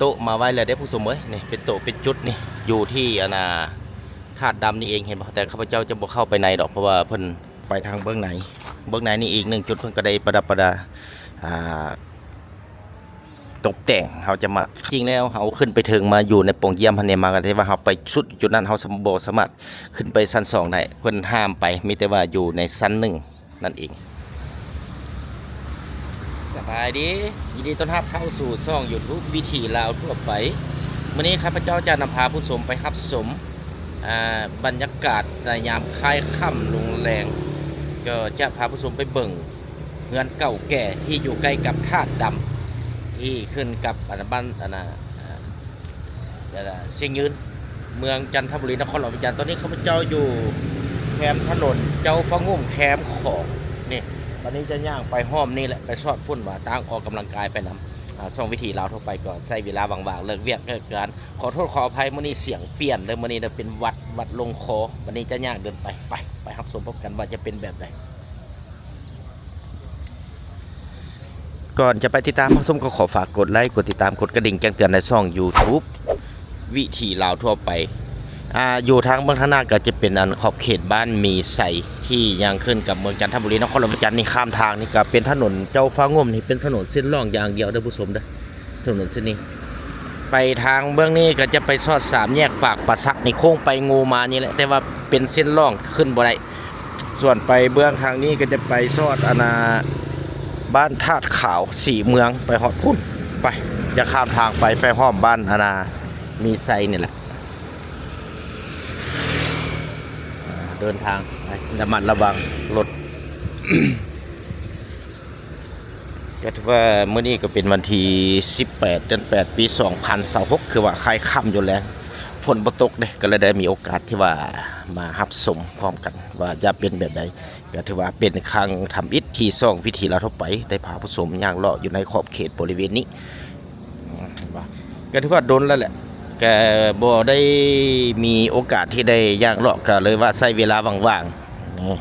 ໂຕະມາໄວ້ແລ້ວເດ້ຜູ້ຊົມເອີຍ. ນີ້ເປັນໂຕະເປັນຈຸດນີ້ ຢູ່ທີ່ອັນນ່າ ທາດດຳນີ້ເອງ ເຫັນບໍ່? ແຕ່ຂ້າພະເຈົ້າຈະບໍ່ເຂົ້າໄປໃນດອກ ເພາະວ່າເພິ່ນໄປທາງເບື້ອງໃນ. ເບື້ອງໃນນີ້ອີກໜຶ່ງຈຸດ ເພິ່ນກໍໄດ້ປະດັບປະດາ ອ່າ ຕົບແຕ່ງ. ເຮົາຈະມາ ຈິງແລ້ວເຮົາຂຶ້ນໄປເທິງ ມາຢູ່ໃນປ່ອງຢ້ຽມຫັ້ນນີ້ມາ ກໍໄດ້ວ່າເຮົາໄປສຸດຈຸດນັ້ນ ເຮົາສາ ບໍ່ສາມາດຂຶ້ນໄປຊັ້ນສອງໄດ້ ເພິ່ນຫ້າມໄປ ມີແຕ່ວ່າຢູ່ໃນຊັ້ນໜຶ່ງນັ້ນເອງ. ສະບາຍດີ ຍິນດີຕ້ອນຮັບເຂົ້າສູ່ຊ່ອງຢູທູບວິຖີລາວທົ່ວໄປ. ມື້ນີ້ຂ້າພະເຈົ້າຈະນຳພາຜູ້ຊົມໄປຮັບຊົມ ອ່າ ບັນຍາກາດໃນຍາມຄ້າຍຄ່ຳລົງແລງ ກໍຈະພາຜູ້ຊົມໄປເບິ່ງ ເຮືອນເກົ່າແກ່ທີ່ຢູ່ໃກ້ກັບທາດດຳ ທີ່ຂຶ້ນກັບອັນນະ ບ້ານອັນນະ ອ່າ ຊຽງຍືນ ເມືອງຈັນທະບູລີ ນະຄອນຫຼວງວຽງຈັນ. ຕອນນີ້ຂ້າພະເຈົ້າຢູ່ແຄມຖະໜົນເຈົ້າຟ້າງງຸ້ມ ແຄມຂອງນີ້. ບັດນີ້ຈະຍ່າງໄປອ້ອມນີ້ແຫຼະ ໄປຊອດພຸ້ນວ່າ ຕາງອອກກຳລັງກາຍໄປນຳ. ອາ ຊ່ອງວິຖີລາວທົ່ວໄປ ກໍໃຊ້ເວລາວ່າງໆ ເລີກວຽກເລີກການ. ຂໍໂທດຂໍອະໄພ ມື້ນີ້ສຽງປ່ຽນເດີ ມື້ນີ້ເດີ ເປັນຫວັດ ຫວັດລົງຄໍ. ບັດນີ້ຈະຍ່າງເດີນໄປ ໄປ ໄປຮັບຊົມພ້ອມກັນວ່າຈະເປັນແບບໃດ. ກ່ອນຈະໄປຕິດຕາມຮັບຊົມ ກໍຂໍຝາກກົດໄລ ກົດຕິດຕາມ ກົດກະດິ່ງແຈ້ງເຕືອນໃນຊ່ອງຢູທູບວິຖີລາວທົ່ວໄປ. ອາ ຢູ່ທາງເບື້ອງທາງໜ້າກໍຈະເປັນອັນຂອບເຂດບ້ານມີໄຊ ທີ່ຍ່າງຂຶ້ນກັບເມືອງຈັນທະບູລີ ນະຄອນຫຼວງວຽງຈັນ. ນີ້ຂ້າມທາງນີ້ກໍເປັນຖະໜົນເຈົ້າຟ້າງຸ້ມ ນີ້ເປັນຖະໜົນເສັ້ນລ່ອງຢ່າງດຽວເດີຜູ້ຊົມເດີ. ຖະໜົນເສັ້ນນີ້ ໄປທາງເບື້ອງນີ້ກໍຈະໄປຊອດສາມແຍກປາກປາສັກນີ້ ໂຄ້ງໄປໂງ່ມານີ້ແຫຼະ ແຕ່ວ່າເປັນເສັ້ນລ່ອງ ຂຶ້ນບໍ່ໄດ້. ສ່ວນໄປເບື້ອງທາງນີ້ກໍຈະໄປຊອດອັນນາ ບ້ານທາດຂາວສີເມືອງ ໄປຮອດພຸ້ນ. ໄປ ຈະຂ້າມທາງໄປ ໄປຮອດບ້ານອັນນາ ມີໄຊນີ້ແຫຼະ. ເດີນທາງໄປ ລະມັດລະວັງລົດ. ກໍຖືວ່າມື້ນີ້ກໍເປັນວັນທີສິບແປດ ເດືອນແປດ ປີສອງພັນຊາວຫົກ ຄືວ່າຄ້າຍຄ່ຳຢູ່ແລ້ວ ຝົນບໍ່ຕົກເດ້ ກໍເລີຍໄດ້ມີໂອກາດທີ່ວ່າມາຮັບຊົມພ້ອມກັນວ່າຈະເປັນແບບໃດ. ກໍຖືວ່າເປັນຄັ້ງທຳອິດທີ່ຊ່ອງວິຖີລາວທົ່ວໄປໄດ້ພາຜູ້ຊົມຍ່າງເລາະຢູ່ໃນຂອບເຂດບໍລິເວນນີ້. ກໍຖືວ່າດົນແລ້ວແຫຼະ ກໍບໍ່ໄດ້ມີໂອກາດທີ່ໄດ້ຍ່າງເລາະ ກໍເລີຍວ່າໃຊ້ເວລາວ່າງໆ ນີ້.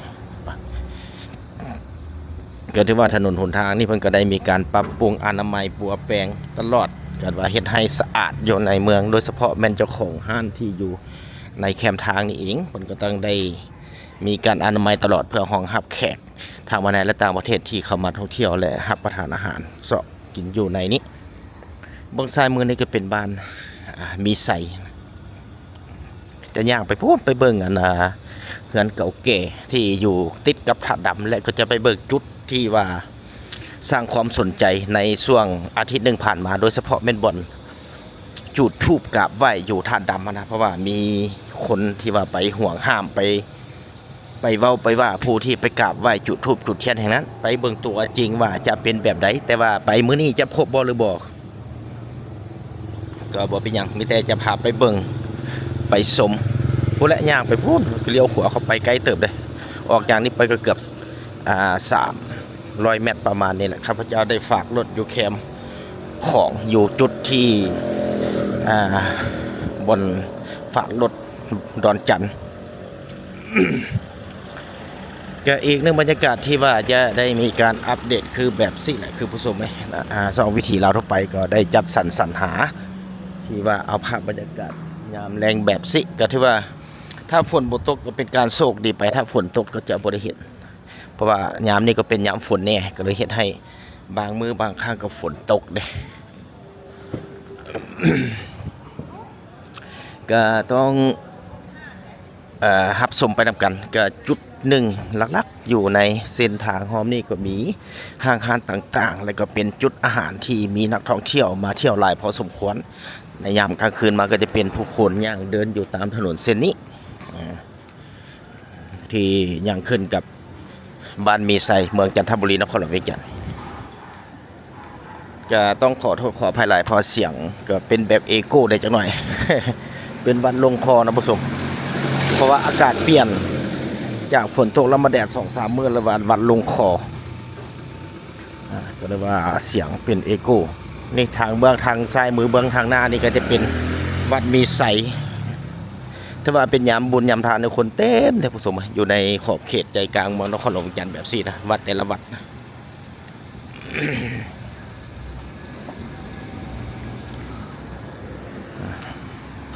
ກໍຖືວ່າຖະໜົນຫົນທາງນີ້ເພິ່ນກໍໄດ້ມີການປັບປຸງອະນາໄມປົວແປງຕະຫຼອດ ກໍວ່າເຮັດໃຫ້ສະອາດຢູ່ໃນເມືອງ ໂດຍສະເພາະແມ່ນເຈົ້າຂອງຮ້ານທີ່ຢູ່ໃນແຄມທາງນີ້ເອງ ເພິ່ນກໍຕ້ອງໄດ້ມີການອະນາໄມຕະຫຼອດ ເພື່ອຮອງຮັບແຂກທັງພາຍໃນ ແລະ ຕ່າງປະເທດທີ່ເຂົ້າມາທ່ອງທ່ຽວ ແລະ ຮັບປະທານອາຫານເຊາະກິນຢູ່ໃນນີ້. ເບື້ອງຊ້າຍມືນີ້ກໍເປັນບ້ານ ອາ ມີໄຊ. ຈະຍ່າງໄປພຸ້ນ ໄປເບິ່ງອັນນາ ເຮືອນເກົ່າແກ່ທີ່ຢູ່ຕິດກັບທາດດຳ ແລະ ກໍຈະໄປເບິ່ງຈຸດທີ່ວ່າສ້າງຄວາມສົນໃຈໃນຊ່ວງອາທິດໜຶ່ງຜ່ານມາ ໂດຍສະເພາະແມ່ນບ່ອນຈູດທູບກາບໄຫວ້ຢູ່ທາດດຳຫັ້ນນະ ເພາະວ່າມີຄົນທີ່ວ່າໄປຫວງຫ້າມ ໄປ ໄປເວົ້າໄປວ່າຜູ້ທີ່ໄປກາບໄຫວ້ ຈູດທູບຈູດທຽນແຫ່ງນັ້ນ. ໄປເບິ່ງຕົວຈິງວ່າຈະເປັນແບບໃດ ແຕ່ວ່າໄປມື້ນີ້ຈະພົບບໍ່ຫຼືບໍ່ ກໍບໍ່ເປັນຫຍັງ ມີແຕ່ຈະພາໄປເບິ່ງໄປຊົມ. ພຸ້ນແຫຼະ ຍ່າງໄປພຸ້ນ ກໍລ້ຽວຂວາເຂົ້າໄປໄກເຕີບເດ້ ອອກຈາກນີ້ໄປກໍເກືອບ ອ່າ ສາມຮ້ອຍແມັດປະມານນີ້ແຫຼະ. ຂ້າພະເຈົ້າໄດ້ຝາກລົດຢູ່ແຄມຂອງ ຢູ່ຈຸດທີ່ ອ່າ ບ່ອນຝາກລົດດອນຈັນ. ກະອີກໜຶ່ງບັນຍາກາດທີ່ວ່າຈະໄດ້ມີການອັບເດດຄືແບບຊີ້ແຫຼະ ຄືຜູ້ຊົມເອີຍ ອາ ຊ່ອງວິຖີລາວທົ່ວໄປກໍໄດ້ຈັດສັນສັນຫາ ທີ່ວ່າເອົາພາບບັນຍາກາດຍາມແລງແບບຊີ້ ກະຖືວ່າຖ້າຝົນບໍ່ຕົກກໍເປັນການໂຊກດີໄປ ຖ້າຝົນຕົກກໍຈະບໍ່ໄດ້ເຫັນ ເພາະວ່າຍາມນີ້ກໍເປັນຍາມຝົນແດ່ ກໍເລີຍເຮັດໃຫ້ບາງມື້ບາງຄັ້ງກໍຝົນຕົກເດ້. ກະຕ້ອງ ເອີ ຮັບຊົມໄປນຳກັນ. ກະຈຸດໜຶ່ງຫຼັກໆ ຢູ່ໃນເສັ້ນທາງຮ່ອມນີ້ກໍມີຫ້າງຮ້ານຕ່າງໆ ແລະ ກໍເປັນຈຸດອາຫານທີ່ມີນັກທ່ອງທ່ຽວມາທ່ຽວຫຼາຍພໍສົມຄວນ. ໃນຍາມກາງຄືນມາກໍຈະເປັນຜູ້ຄົນຍ່າງເດີນຢູ່ຕາມຖະໜົນເສັ້ນນີ້ ທີ່ຍ່າງຂຶ້ນກັບ ບ້ານມີໄຊ ເມືອງຈັນທະບູລີ ນະຄອນຫຼວງວຽງຈັນ. ກະຕ້ອງຂໍໂທດຂໍອະໄພຫຼາຍ ເພາະສຽງກະເປັນແບບເອໂກໄດ້ຈັກໜ້ອຍ ເປັນຫວັດລົງຄໍນະຜູ້ຊົມ ເພາະວ່າອາກາດປ່ຽນ ຈາກຝົນຕົກແລ້ວມາແດດສອງສາມມື້ ແລ້ວຫວັດ ຫວັດລົງຄໍ. ອາ ກໍເລີຍວ່າສຽງເປັນເອໂກ. ນີ້ທາງເບື້ອງທາງຊ້າຍມື ເບື້ອງທາງໜ້ານີ້ກໍຈະເປັນວັດມີໄຊ ຖືວ່າເປັນຍາມບຸນຍາມທານ ຄົນເຕັມເດ້ຜູ້ຊົມ ຢູ່ໃນຂອບເຂດໃຈກາງເມືອງນະຄອນຫຼວງວຽງຈັນແບບຊີ້ນະ ວັດແຕ່ລະວັດ.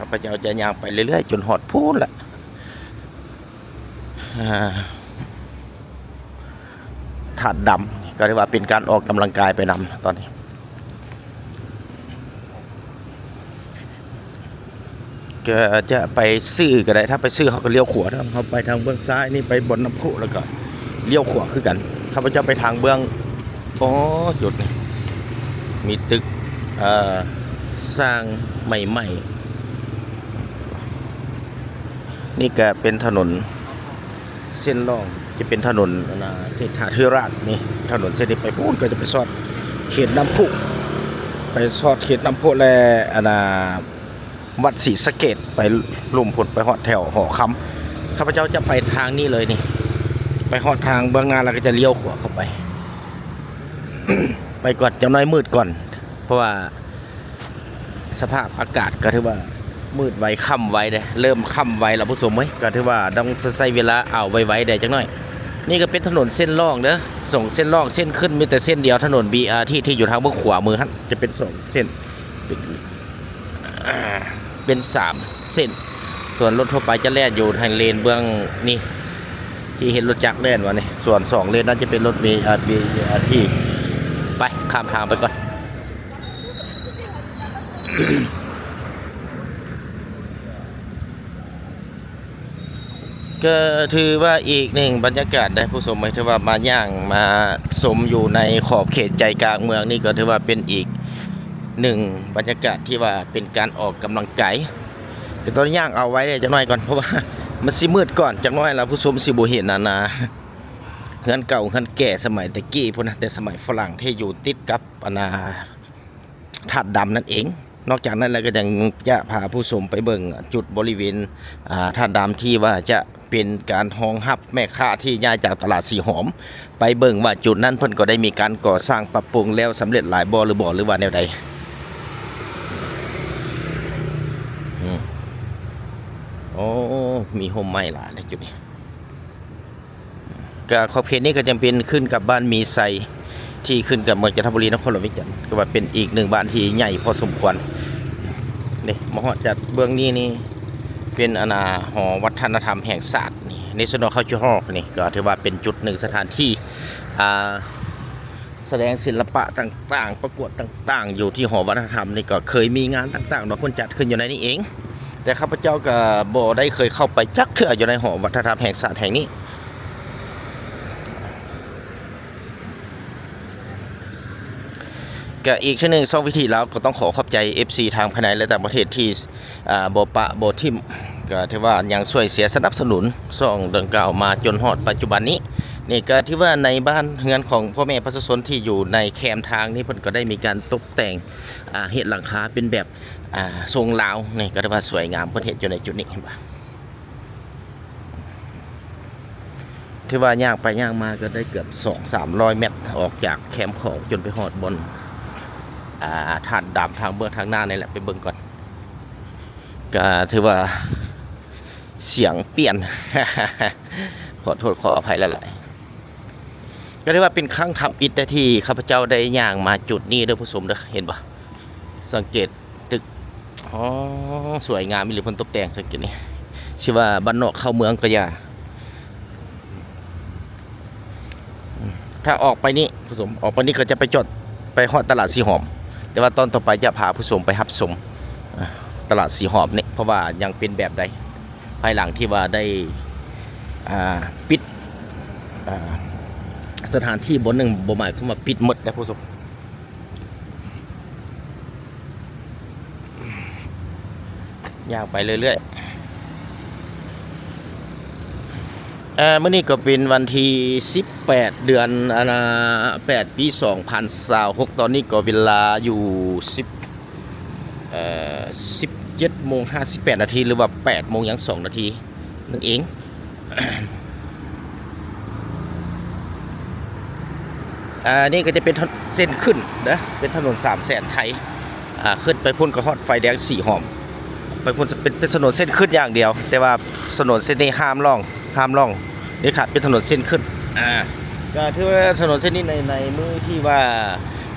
ເຂົາເຈົ້າຈະຍ່າງໄປເລື້ອຍໆ ຈົນຮອດພຸ້ນລະ ອ່າ ທາດດຳ ກໍຖືວ່າເປັນການອອກກຳລັງກາຍໄປນຳຕອນນີ້. ກໍຈະໄປຊື່ກໍໄດ້ ຖ້າໄປຊື່ເຮົາກໍລ້ຽວຂວາເນາະ ເຮົາໄປທາງເບື້ອງຊ້າຍນີ້ ໄປບ່ອນນ້ຳພຸ ແລ້ວກໍລ້ຽວຂວາຄືກັນ. ຂ້າພະເຈົ້າໄປທາງເບື້ອງ ອໍ ຈຸດນີ້ມີຕຶກ ເອີ ສ້າງໃໝ່ໆ. ນີ້ກໍເປັນຖະໜົນເສັ້ນລອງ ຈະເປັນຖະໜົນ ອັນນ່າ ເສດຖາທິຣາດນີ້. ຖະໜົນເສັ້ນນີ້ໄປພຸ້ນກໍຈະໄປຊອດເຂດນ້ຳພຸ ໄປຊອດເຂດນ້ຳພຸ ແລະ ອັນນ່າ ວັດສີສະເກດ ໄປລຸ່ມພຸ້ນ ໄປຮອດແຖວຫໍຄຳ. ຂ້າພະເຈົ້າຈະໄປທາງນີ້ເລີຍນີ້ ໄປຮອດທາງເບື້ອງໜ້າ ແລ້ວກໍຈະລ້ຽວຂວາເຂົ້າໄປ. ໄປກ່ອນ ຈັກໜ້ອຍມືດກ່ອນ ເພາະວ່າ ສະພາບອາກາດກໍຖືວ່າມືດໄວຄ່ຳໄວເດ້ ເລີ່ມຄ່ຳໄວແລ້ວຜູ້ຊົມເອີຍ. ກໍຖືວ່າຕ້ອງໃຊ້ເວລາເອົາໄວໆແດ່ຈັກໜ້ອຍ. ນີ້ກໍເປັນຖະໜົນເສັ້ນລອງເດີ ສອງເສັ້ນລອງ ເສັ້ນຂຶ້ນມີແຕ່ເສັ້ນດຽວ ຖະໜົນບີອາທີ ທີ່ຢູ່ທາງເບື້ອງຂວາມືຫັ້ນ ຈະເປັນສອງເສັ້ນ ເປັນ ເປັນສາມເສັ້ນ. ສ່ວນລົດທົ່ວໄປຈະແລ່ນຢູ່ທາງເລນເບື້ອງນີ້ ທີ່ເຫັນລົດຈັກແລ່ນວ່ານີ້ ສ່ວນສອງເລນນັ້ນຈະເປັນລົດມີ ອາ ບີອາທີ. ໄປ ຂ້າມທາງໄປກ່ອນ. ກໍຖືວ່າອີກໜຶ່ງບັນຍາກາດເດ້ຜູ້ຊົມເອີຍ ທີ່ວ່າມາຍ່າງມາຊົມຢູ່ໃນຂອບເຂດໃຈກາງເມືອງນີ້ ກໍຖືວ່າເປັນອີກໜຶ່ງບັນຍາກາດທີ່ວ່າເປັນການອອກກຳລັງກາຍ. ກໍຕ້ອງຍ່າງເອົາໄວ້ເດ້ຈັກໜ້ອຍກ່ອນ ເພາະວ່າມັນຊິມືດກ່ອນ ຈັກໜ້ອຍແລ້ວຜູ້ຊົມຊິບໍ່ເຫັນ ອັນນ່າ ເຮືອນເກົ່າເຮືອນແກ່ສະໄໝແຕ່ກີ້ພຸ້ນນະ ແຕ່ສະໄໝຝຣັ່ງທີ່ຢູ່ຕິດກັບ ອັນນ່າ ທາດດຳນັ້ນເອງ. ນອກຈາກນັ້ນແລ້ວກໍຍັງຈະພາຜູ້ຊົມໄປເບິ່ງຈຸດບໍລິເວນ ອ່າ ທາດດຳ ທີ່ວ່າຈະເປັນການຮອງຮັບແມ່ຄ້າທີ່ຍ້າຍຈາກຕະຫຼາດສີຫອມ ໄປເບິ່ງວ່າຈຸດນັ້ນເພິ່ນກໍໄດ້ມີການກໍ່ສ້າງປັບປຸງແລ້ວສຳເລັດຫຼາຍບໍ່ ຫຼືບໍ່ ຫຼືວ່າແນວໃດ. ອືມ ໂອ້ ມີຮົ່ມໄມ້ຫຼາຍໃນຈຸດນີ້. ກະຂອບເຂດນີ້ກໍຈະເປັນຂຶ້ນກັບບ້ານມີໄຊ ທີ່ຂຶ້ນກັບເມືອງຈັນທະບູລີ ນະຄອນຫຼວງວຽງຈັນ ກໍວ່າເປັນອີກໜຶ່ງບ້ານທີ່ໃຫຍ່ພໍສົມຄວນ. ນີ້ ມາຮອດຈາກເບື້ອງນີ້ນີ້ ເປັນ ອັນນ່າ ຫໍວັດທະນະທຳແຫ່ງຊາດນີ້ National Cultural Hall ນີ້ ກໍຖືວ່າເປັນຈຸດໜຶ່ງສະຖານທີ່ ອ່າ ສະແດງສິລະປະຕ່າງໆ ປະກວດຕ່າງໆ ຢູ່ທີ່ຫໍວັດທະນະທຳນີ້ ກໍເຄີຍມີງານຕ່າງໆເນາະ ເພິ່ນຈັດຂຶ້ນຢູ່ໃນນີ້ເອງ. ແຕ່ຂ້າພະເຈົ້າກໍບໍ່ໄດ້ເຄີຍເຂົ້າໄປຈັກເທື່ອຢູ່ໃນຫໍວັດທະນະທຳແຫ່ງຊາດແຫ່ງນີ້. ກະອີກເທື່ອໜຶ່ງ ຊ່ອງວິຖີລາວກໍຕ້ອງຂໍຂອບໃຈເອັຟຊີທາງພາຍໃນ ແລະ ຕ່າງປະເທດທີ່ ອ່າ ບໍ່ປະບໍ່ຖິ້ມ ກໍຖືວ່າຍັງຊ່ວຍເສຍສະໜັບສະໜູນຊ່ອງດັ່ງກ່າວມາຈົນຮອດປັດຈຸບັນນີ້. ນີ້ກໍຖືວ່າໃນບ້ານເຮືອນຂອງພໍ່ແມ່ປະຊາຊົນທີ່ຢູ່ໃນແຄມທາງນີ້ ເພິ່ນກໍໄດ້ມີການຕົກແຕ່ງ ອ່າ ເຮັດຫຼັງຄາເປັນແບບ ອ່າ ຊົງລາວ ນີ້ກໍຖືວ່າສວຍງາມ ເພິ່ນເຮັດຢູ່ໃນຈຸດນີ້ ເຫັນບໍ່? ຖືວ່າຍ່າງໄປຍ່າງມາກໍໄດ້ເກືອບສອງສາມຮ້ອຍແມັດ ອອກຈາກແຄມຂອງຈົນໄປຮອດບ່ອນ ອ່າ ທາດດຳທາງເບື້ອງທາງໜ້ານີ້ແຫຼະ ໄປເບິ່ງກ່ອນ. ກໍຖືວ່າສຽງປ່ຽນ ຂໍໂທດຂໍອະໄພຫຼາຍໆ. ກໍຖືວ່າເປັນຄັ້ງທຳອິດໄດ້ທີ່ຂ້າພະເຈົ້າໄດ້ຍ່າງມາຈຸດນີ້ເດີຜູ້ຊົມເດີ ເຫັນບໍ່? ສັງເກດ ຕຶກ ອໍ ສວຍງາມອີ່ຫຼີ ເພິ່ນຕົບແຕ່ງ ສັງເກດນີ້ ຊິວ່າບ້ານນອກເຂົ້າເມືອງກໍຢ່າ. ຖ້າອອກໄປນີ້ ຜູ້ຊົມ ອອກໄປນີ້ກໍຈະໄປຈອດ ໄປຮອດຕະຫຼາດສີຫອມ ແຕ່ວ່າຕອນຕໍ່ໄປຈະພາຜູ້ຊົມໄປຮັບຊົມ ອ່າ ຕະຫຼາດສີຫອມນີ້ ເພາະວ່າຍັງເປັນແບບໃດ ພາຍຫຼັງທີ່ວ່າໄດ້ ອ່າ ປິດ ອ່າ ສະຖານທີ່ບ່ອນໜຶ່ງ ບໍ່ໝາຍຄວາມວ່າປິດໝົດເດ້ຜູ້ຊົມ. ຍ່າງໄປເລື້ອຍໆ ເອີ ມື້ນີ້ກໍເປັນວັນທີສິບແປດ ເດືອນ ອັນນ່າ ແປດ ປີສອງພັນຊາວຫົກ ຕອນນີ້ກໍເວລາຢູ່ສິບ ເອີ ສິບເຈັດໂມງຫ້າສິບແປດນາທີ ຫຼືວ່າແປດໂມງຍັງສອງນາທີ ນັ້ນເອງ. ອ່າ ນີ້ກໍຈະເປັນເສັ້ນຂຶ້ນເດີ ເປັນຖະໜົນສາມແສນໄທ ອ່າ ຂຶ້ນໄປພຸ້ນກໍຮອດໄຟແດງສີຫອມ ໄປພຸ້ນເປັນ ເປັນຖະໜົນເສັ້ນຂຶ້ນຢ່າງດຽວ ແຕ່ວ່າຖະໜົນເສັ້ນນີ້ຫ້າມລ່ອງ ຫ້າມລ່ອງເດັດຂາດ ເປັນຖະໜົນເສັ້ນຂຶ້ນ. ອ່າ ກໍຖືວ່າຖະໜົນເສັ້ນນີ້ໃນ ໃນມື້ທີ່ວ່າ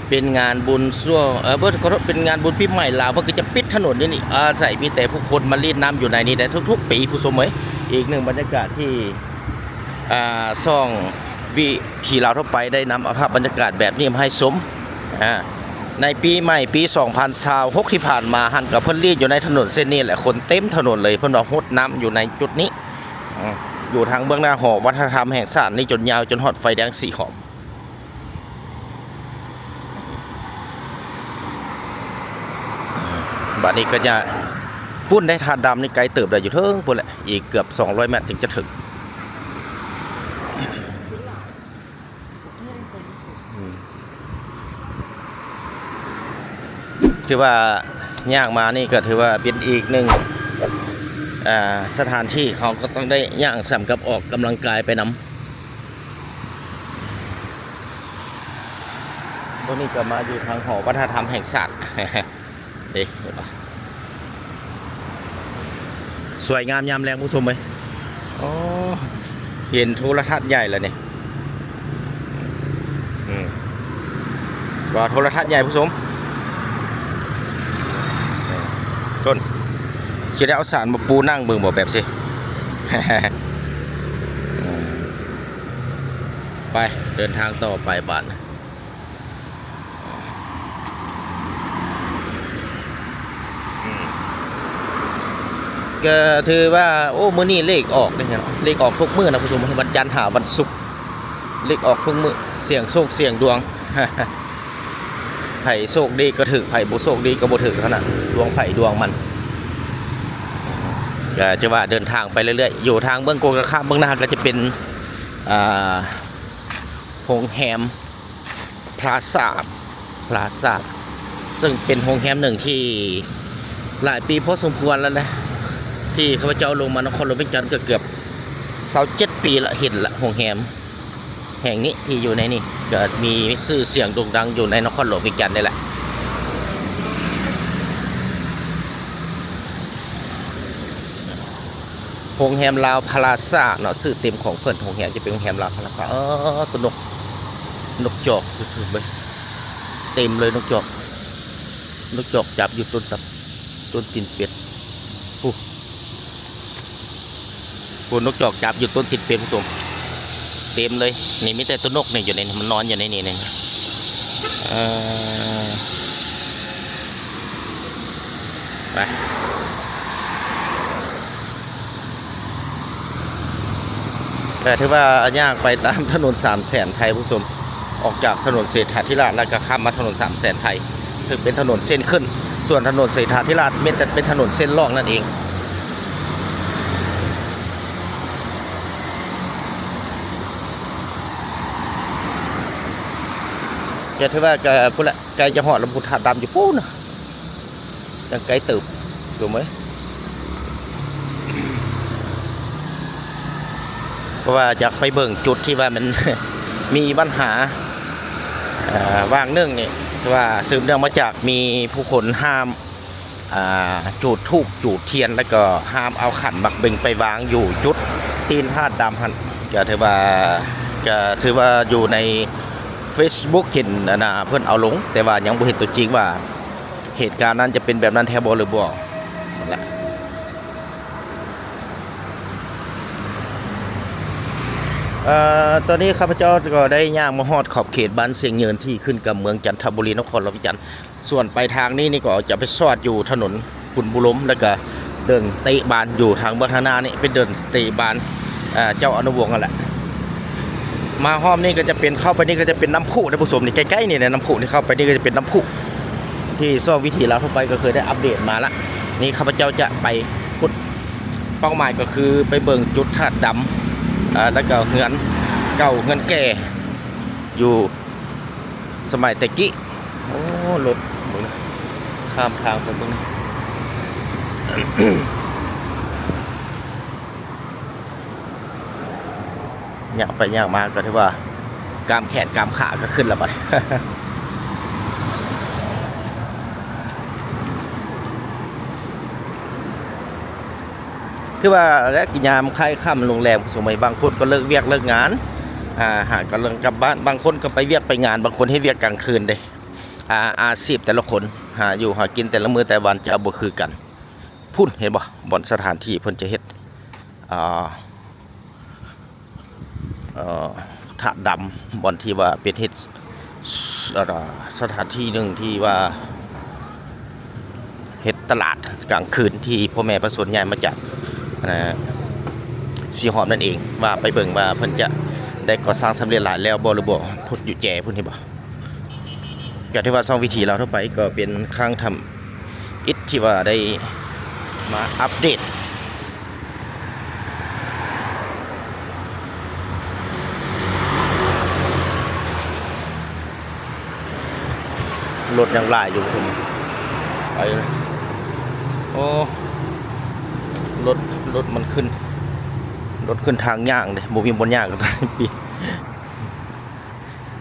ເປັນງານບຸນຊ່ວງ ເອີ ບໍ່ ຂໍໂທດ ເປັນງານບຸນປີໃໝ່ລາວ ເພິ່ນກໍຈະປິດຖະໜົນຢູ່ນີ້ ອາໄສມີແຕ່ຜູ້ຄົນມາຫຼິ້ນນ້ຳຢູ່ໃນນີ້ແຫຼະທຸກໆປີ ຜູ້ຊົມເອີຍ. ອີກໜຶ່ງບັນຍາກາດທີ່ ອ່າ ຊ່ອງວິຖີລາວທົ່ວໄປໄດ້ນຳເອົາພາບບັນຍາກາດແບບນີ້ມາໃຫ້ຊົມ. ອາ ໃນປີໃໝ່ປີສອງພັນຊາວຫົກທີ່ຜ່ານມາຫັ້ນ ກໍເພິ່ນຫຼິ້ນຢູ່ໃນຖະໜົນເສັ້ນນີ້ແຫຼະ ຄົນເຕັມຖະໜົນເລີຍ. ເພິ່ນວ່າຫົດນ້ຳຢູ່ໃນຈຸດນີ້ ອາ ຢູ່ທາງເບື້ອງໜ້າຫໍວັດທະນະທຳແຫ່ງຊາດນີ້ ຈົນຍາວຈົນຮອດໄຟແດງສີຫອມ. ບາດນີ້ກໍຈະ ພຸ້ນໄດ໋ ທາດດຳນີ້ໄກເຕີບໄດ້ ຢູ່ເທິງພຸ້ນແຫຼະ ອີກເກືອບສອງຮ້ອຍແມັດຈຶ່ງຈະເຖິງ. ອືມ ຖືວ່າຍ່າງມານີ້ກໍຖືວ່າເປັນອີກໜຶ່ງ ອ່າ ສະຖານທີ່ ເຮົາກໍຕ້ອງໄດ້ຍ່າງສ່ຳກັບອອກກຳລັງກາຍໄປນຳ. ໂຕນີ້ກໍມາຢູ່ທາງຫໍວັດທະນະທຳແຫ່ງຊາດ ເດ້ ເຫັນບໍ່? ສວຍງາມຍາມແລງ ຜູ້ຊົມເອີຍ. ອໍ ເຫັນໂທລະທັດໃຫຍ່ແລ້ວນີ້ ອືມ ວ່າໂທລະທັດໃຫຍ່ ຜູ້ຊົມ. ຕົ້ນ ຊິໄດ້ເອົາສານມາປູນັ່ງເບິ່ງບໍ່ແບບຊີ້? ໄປ ເດີນທາງຕໍ່ໄປບາດ ອືມ ກໍຖືວ່າ ໂອ້ ມື້ນີ້ເລກອອກເດ້ເນາະ ເລກອອກທຸກມື້ນະ ຜູ້ຊົມ ວັນຈັນຫາວັນສຸກ ເລກອອກທຸກມື້ ສ່ຽງໂຊກສ່ຽງດວງ ໃຜໂຊກດີກໍຖືກ ໃຜບໍ່ໂຊກດີກໍບໍ່ຖືກ ເທົ່ານັ້ນ ດວງໃຜດວງມັນ. ກໍຈະວ່າເດີນທາງໄປເລື້ອຍໆ ຢູ່ທາງເບື້ອງກົງກັນຂ້າມເບື້ອງໜ້າ ກໍຈະເປັນ ອ່າ ໂຮງແຮມ ພລາຊາ ພລາຊາ ເຊິ່ງເປັນໂຮງແຮມໜຶ່ງທີ່ຫຼາຍປີພໍສົມຄວນແລ້ວນະ ທີ່ຂ້າພະເຈົ້າລົງມານະຄອນຫຼວງວຽງຈັນ ເກືອບໆຊາວເຈັດປີລະ ເຫັນລະ ໂຮງແຮມແຫ່ງນີ້ທີ່ຢູ່ໃນນີ້ ກໍມີຊື່ສຽງໂດ່ງດັງຢູ່ໃນນະຄອນຫຼວງວຽງຈັນນີ້ແຫຼະ. ໂຮງແຮມລາວພລາຊາເນາະ ຊື່ເຕັມຂອງເພິ່ນ ໂຮງແຮມຈະເປັນໂຮງແຮມລາວພລາຊາ. ເອີ ໂຕນົກ ນົກຈອກ ເບິ່ງ ເຕັມເລີຍນົກຈອກ ນົກຈອກຈັບຢູ່ຕົ້ນຕັບ ຕົ້ນຕີນເປັດ ພຸ້ນ ພຸ້ນ ນົກຈອກຈັບຢູ່ຕົ້ນຕີນເປັດ ຜູ້ຊົມ ເຕັມເລີຍ. ນີ້ມີແຕ່ໂຕນົກນີ້ຢູ່ໃນນີ້ ມັນນອນຢູ່ໃນນີ້ ນີ້ ເອີ ໄປ ແຕ່ຖືວ່າຍ່າງໄປຕາມຖະໜົນສາມແສນໄທ ຜູ້ຊົມ ອອກຈາກຖະໜົນເສດຖາທິລາດ ແລ້ວກໍຂ້າມມາຖະໜົນສາມແສນໄທ ເຊິ່ງເປັນຖະໜົນເສັ້ນຂຶ້ນ ສ່ວນຖະໜົນເສດຖາທິລາດແມ່ນແຕ່ເປັນຖະໜົນເສັ້ນລ່ອງນັ້ນເອງ. ກໍຖືວ່າກໍພຸ້ນລະ ໃກ້ຈະຮອດລຳພູທາດດຳຢູ່ພຸ້ນນະ ຍັງໄກເຕີບ ສົມເອີຍ ເພາະວ່າຢາກໄປເບິ່ງຈຸດທີ່ວ່າມັນ ມີບັນຫາ ເອີ ຫວ່າງໜຶ່ງນີ້ ທີ່ວ່າສືບເນື່ອງມາຈາກມີຜູ້ຄົນຫ້າມ ອ່າ ຈູດທູບຈູດທຽນ ແລ້ວກໍຫ້າມເອົາຂັນໝາກເບັງໄປວາງຢູ່ຈຸດຕີນທາດດຳຫັ້ນ ກໍຖືວ່າ ກໍຖືວ່າຢູ່ໃນເຟສບຸກເຫັນອັນນ່າເພິ່ນເອົາລົງ ແຕ່ວ່າຍັງບໍ່ເຫັນຕົວຈິງວ່າເຫດການນັ້ນຈະເປັນແບບນັ້ນແທ້ບໍ່ຫຼືບໍ່ນັ້ນແຫຼະ. ເອີ ຕອນນີ້ຂ້າພະເຈົ້າກໍໄດ້ຍ່າງມາຮອດຂອບເຂດບ້ານຊຽງເຍີນ ທີ່ຂຶ້ນກັບເມືອງຈັນທະບູລີ ນະຄອນຫຼວງວຽງຈັນ. ສ່ວນປາຍທາງນີ້ນີ້ກໍຈະໄປສອດຢູ່ຖະໜົນຂຸນບູລົມ ແລ້ວກໍເດີ່ນເຕະບານຢູ່ທາງເບື້ອງທາງໜ້ານີ້ ເປັນເດີ່ນເຕະບານ ເອີ ເຈົ້າອະນຸວົງຫັ້ນແຫຼະ. ມາຮອບນີ້ກໍຈະເປັນ ເຂົ້າໄປນີ້ກໍຈະເປັນນ້ຳພຸເດ້ຜູ້ຊົມ ນີ້ໃກ້ໆນີ້ແຫຼະ ນ້ຳພຸນີ້ ເຂົ້າໄປນີ້ກໍຈະເປັນນ້ຳພຸທີ່ຊ່ອງວິຖີລາວທົ່ວໄປກໍເຄີຍໄດ້ອັບເດດມາລະ. ນີ້ຂ້າພະເຈົ້າຈະໄປພຸ້ນ ເປົ້າໝາຍກໍຄືໄປເບິ່ງຈຸດທາດດຳ ເອີ ແລ້ວກໍເຮືອນເກົ່າເຮືອນແກ່ຢູ່ ສະໄໝແຕ່ກີ້ ໂອ້ ລົດເບິ່ງນະ ຂ້າມທາງໄປເບິ່ງນະ ຍ່າງໄປຍ່າງມາກໍຖືວ່າກ້າມແຂນກ້າມຂາກໍຂຶ້ນແລ້ວບັດ. ຄືວ່າແລະ ຍາມຄ້າຍຄ່ຳລົງແລງ ບາງຄົນກໍເລີກວຽກເລີກງານ ອ່າ ຫາກຳລັງກັບບ້ານ ບາງຄົນກໍໄປວຽກໄປງານ ບາງຄົນເຮັດວຽກກາງຄືນເດ້. ອາ ອາຊີບແຕ່ລະຄົນ ຫາຢູ່ຫາກິນແຕ່ລະມື້ແຕ່ລະວັນຈະບໍ່ຄືກັນ. ພຸ້ນ ເຫັນບໍ່? ບ່ອນສະຖານທີ່ເພິ່ນຈະເຮັດ ອ່າ ເອີ ທາດດຳ ບ່ອນທີ່ວ່າເປັນເຮັດ ສ- ເອີ ສະຖານທີ່ໜຶ່ງທີ່ວ່າເຮັດຕະຫຼາດກາງຄືນ ທີ່ພໍ່ແມ່ປະຊາຊົນຍ້າຍມາຈາກ ເອີ ສີຫອມນັ້ນເອງ ວ່າໄປເບິ່ງວ່າເພິ່ນຈະໄດ້ກໍ່ສ້າງສຳເລັດຫຼາຍແລ້ວບໍ່ ຫຼືບໍ່. ພຸ້ນ ຢູ່ແຈພຸ້ນ ເຫັນບໍ່? ກໍຖືວ່າຊ່ອງວິຖີລາວທົ່ວໄປກໍເປັນຄັ້ງທຳອິດທີ່ວ່າໄດ້ມາອັບເດດ ລົດຍັງຫຼາຍຢູ່ ໄປ ໂອ້ ລົດ ລົດມັນຂຶ້ນ ລົດຂຶ້ນທາງຍ່າງເດ້ ບໍ່ມີບ່ອນຍ່າງ.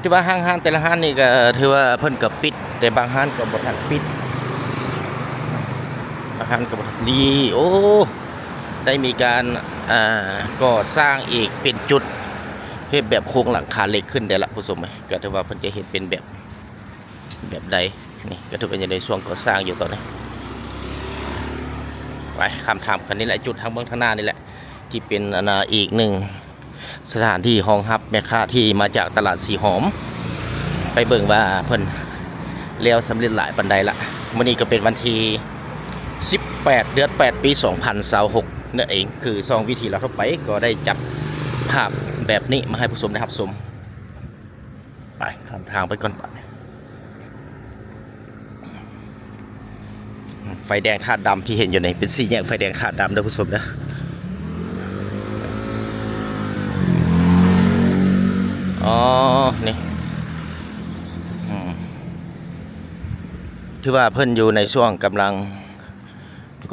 ຖືວ່າຫ້າງຮ້ານແຕ່ລະຮ້ານນີ້ກໍຖືວ່າເພິ່ນກໍປິດ ແຕ່ບາງຮ້ານກໍບໍ່ທັນປິດ ບາງຮ້ານກໍບໍ່ທັນ ນີ້ ໂອ້ ໄດ້ມີການ ອ່າ ກໍ່ສ້າງອີກເປັນຈຸດ ເຮັດແບບໂຄງຫຼັງຄາເຫຼັກຂຶ້ນໄດ້ລະ ຜູ້ຊົມເອີຍ. ກໍຖືວ່າເພິ່ນຈະເຮັດເປັນແບບ ແບບໃດ ນີ້ກໍຖືວ່າຢູ່ໃນຊ່ວງກໍ່ສ້າງຢູ່ຕອນນີ້. ໄປ ຂ້າມຖາມກັນນີ້ແຫຼະ ຈຸດທາງເບື້ອງທາງໜ້ານີ້ແຫຼະ ທີ່ເປັນ ອັນນ່າ ອີກໜຶ່ງ ສະຖານທີ່ຮອງຮັບແມ່ຄ້າທີ່ມາຈາກຕະຫຼາດສີຫອມ ໄປເບິ່ງວ່າເພິ່ນແລ້ວສຳເລັດຫຼາຍປານໃດລະ. ມື້ນີ້ກໍເປັນວັນທີສິບແປດ ເດືອນແປດ ປີສອງພັນຊາວຫົກນັ້ນເອງ ຄືຊ່ອງວິຖີລາວທົ່ວໄປກໍໄດ້ຈັບພາບແບບນີ້ມາໃຫ້ຜູ້ຊົມໄດ້ຮັບຊົມ. ໄປ ຂ້າມທາງໄປກ່ອນບາດນີ້. ໄຟແດງທາດດຳທີ່ເຫັນຢູ່ນີ້ ເປັນສີ່ແຍກໄຟແດງທາດດຳເດີຜູ້ຊົມເດີ. ອໍ ນີ້ ອືມ ຖືວ່າເພິ່ນຢູ່ໃນຊ່ວງກຳລັງ